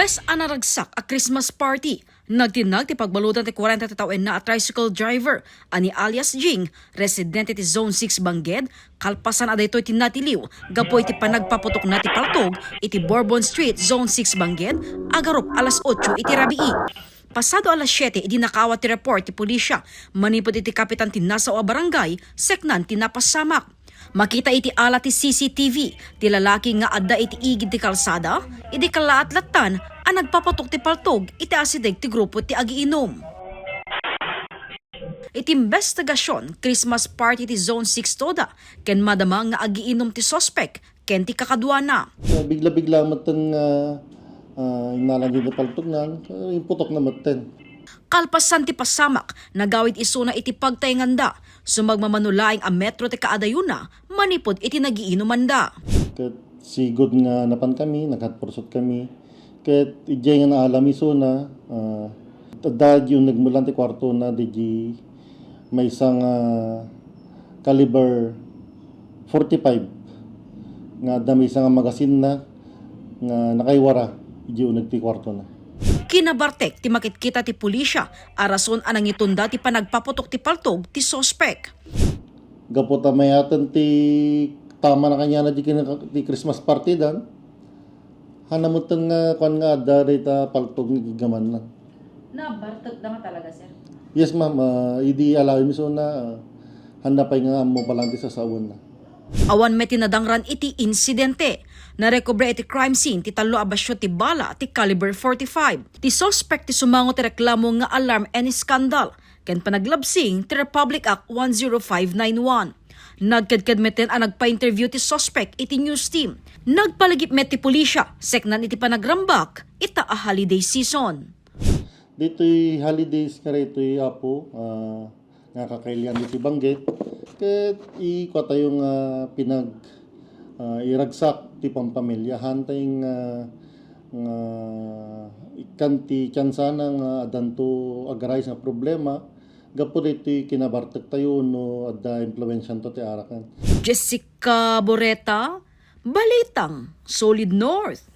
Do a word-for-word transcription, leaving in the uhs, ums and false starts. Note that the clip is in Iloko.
Kas a naragsak a Christmas party, nagtinnag ti pagbaludan ti kwarenta ti tawenna a tricycle driver a ni alias Jing, residente ti Zone six Bangged, kalpasan a daytoy ti natiliw gapu iti panagpaputokna ti paltog iti Bourbon Street, Zone six Bangged, agarup alas otso iti rabii. Pasado alas siete, idi nakaawat ti report ti pulisya manipud iti kapitan ti nasao a barangay, seknan ti napasamak. Makita iti ala ti C C T V ti lalaki nga adda iti igid ti kalsada, idi kallaat lattan a nagpapatok ti paltog iti asideg ti grupo ti agiinom. Iti imbestigasion, Christmas party ti Zone six toda ken madama nga agiinom ti suspek ken ti kakaduana. Bigla-bigla metten nga, ah, innalan ti paltognan, ah, imputokna metten. Kalpasan ti pasamak, nagawid isuna iti pagtaenganda, sumagmamano laeng a metro ti kaadayona manipud iti nagiinumanda. Ket sigud nga napan kami, naghatpursot kami. Ket idiay nga naalam isuna, ah, adda diay uneg met laeng ti kuartona, diay maysa nga caliber forty-five nga adda maysa nga magasinna nga nakaiwara idiay uneg ti kuartona. Kinabartek ti makitkita ti pulisya a rason a nangitonda ti panagpaputok ti paltog ti suspek. Gapu ta mayaten ti tama na kaniana di kin-, ti Christmas party dan, hana metten nga kuan nga adda dayta paltog nga giggamanna. Nabartekda nga talaga, sir? Yes, ma'am. Ah, idi alawem isuna, ah, handa pay nga ammo pa lang ti sasawenna. Awan met ti nadangran iti insidente. Narekobre iti crime scene ti tallo a basio ti bala ti caliber forty-five. Ti suspek ti sumango ti reklamo nga alarm and scandal ken panaglabsing ti Republic Act one zero five nine one. Nagkedked metten a nagpa-interview ti suspek iti news team. Nagpaligip met ti pulisya, seknan iti panagrambak ita a holiday season. Ditoy holidays nga ditoy, Apo, ah, nga kakailian ditoy Bangged, ket ikua tayo nga pinag-, ah, iragsak ti pampamilya. Hantay nga, nga ikkan ti tiyansana nga addanto agarise nga problema gapu ditoy kinabartek tayo no adda impluensianto ti araken. Jessica Boreta, Balitang Solid North.